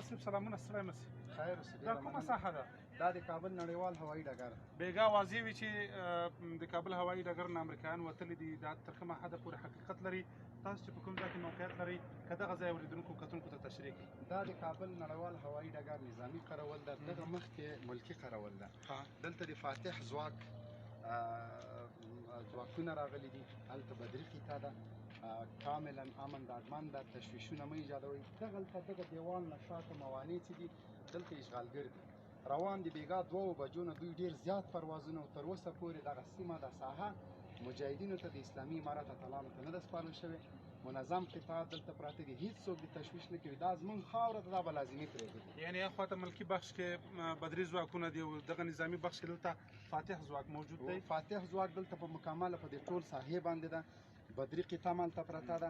صاحب سلامونه، ستړی مه سئ. خیر اوسې. دا کومه ساحه ده؟ دا د کابل نړیوال هوایي ډګر. بیګا واضح وي چې د کابل هوایي ډګر نه امریکایان وتلي دي. دا تر کومه حده پورې حقیقت لري؟ تاسو چې په کوم ځای کې موقعیت لرئ، که دغه ځای اورېدونکو کتونکو ته تشریح کړئ. دا د کابل نړیوال هوایي ډګر نظامي قرول ده، دغه مخکې ملکي قرول ده. دلته د فاتح ځواک ځواکونه راغلي دي، هلته بدري قطعه ده. کاملا امن ډاډمن ده، تشویشونه مه ایجادوئ. دغلته دغه دیوال نه شاته موانع چې دي، دلته اشغالګر دي روان دي. بیګا 2 بجو نه دوی ډیر زیات پروازونه او تر اوسه پورې دغه سیمه، د ساحه مجاهدینو ته، د اسلامي امارت اتلانو ته نه ده سپارل شوې. منظم قطعات دلته پراته دي، هیڅ څوک د تشویش نه کوي. دا زمونږ خاوره ده، دا به لازمي پرېږدي. یعنی اخوا ته ملکي بخش کې بدري ځواکونه دي او دغه نظامي بخش کې دلته فاتح ځواک موجود دی. فاتح ځواک دلته په مکمله په دې ټول ساحې باندې ده، بدري قطعه مالته پرته ده.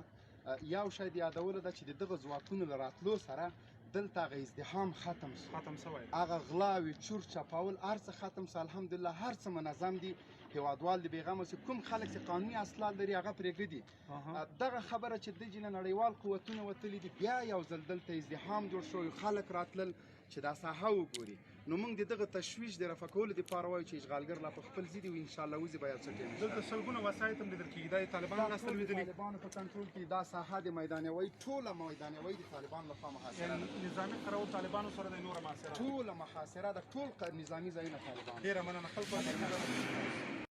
یو شی د یادولو ده چې د دغه ځواکونو له راتلو سره دلته هغه ازدحام ختم سو. ختم سوی. هغه غلاوې، چور چپاول، هر څه ختم سو. الحمدلله هر څه منظم دي. هیوادوال دې بېغمه سي. کوم خلک چې قانوني اسناد لري، هغه پرېږدي. دغه خبره چې د جنه نړیوال قوتونه وتلي دي، بیا یو ځل دلته ازدحام جوړ شو، خلک راتلل چې دا ساحه وګوري. نو موږ د دغه تشویش د رفع کولو لپاره وایو چې اشغالګر لا په خپل ځای دي او انشاءالله وځي به یو څه ټیم. دلته سلګونه وسایط هم لیدل کېږي، دا د طالبانو لاسته لوېدلي؟ طالبانو په کنټرول کې دا ساحه د میدان هوایي، ټوله میدان هوایي د طالبانو لخوا محاصره ده. نظامي قراول طالبانو سره د نوره محاصره؟ ټوله محاصره ده، ټول نظامي ځایونه طالبان. ډېره مننه خلکو.